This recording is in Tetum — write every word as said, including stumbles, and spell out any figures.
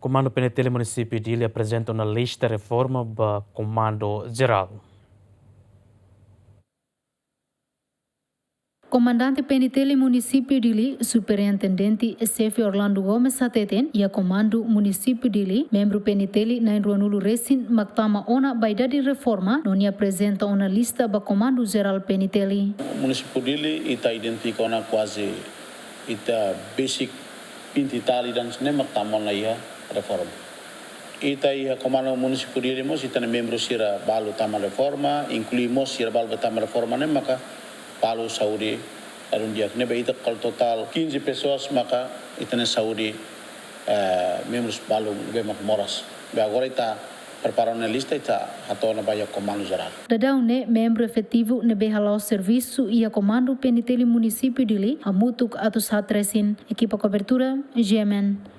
Komandu PNTL Munisípiu Dili aprezenta ona lista reforma ba Komandu Jerál. Komandante PNTL Munisípiu Dili, Superintendente Xefe Orlando Gomes hateten, iha Komandu Munisípiu Dili, membru PNTL na'in-ruanulu resin mak tama ona ba idade reforma, no nia aprezenta ona lista ba Komandu Jerál PNTL. Munisípiu Dili, ita identifika ona kuaze ita besik vinte e tal ida-ne'e mak tama ona iha reforma. Ita iha Komandu Munisípiu Dili mós, ita-nia membru sira balu tama reforma, inklui mós sira balu tama reforma ne'e maka balu saúde ladún di'ak. Ne'ebé ita kala totál quinze pessoas maka ita-nia saúde, eh, membrus balu ne'ebé maka moras. Be agora ita prepara ona lista, ita hato'o ona ba iha Komandu Jerál. Daudaun ne'e membru efetivu ne'ebé hala'o servisu iha Komandu PNTL Munisípiu Dili hamutuk atus haat resin. Ekipa kobertura, GMN.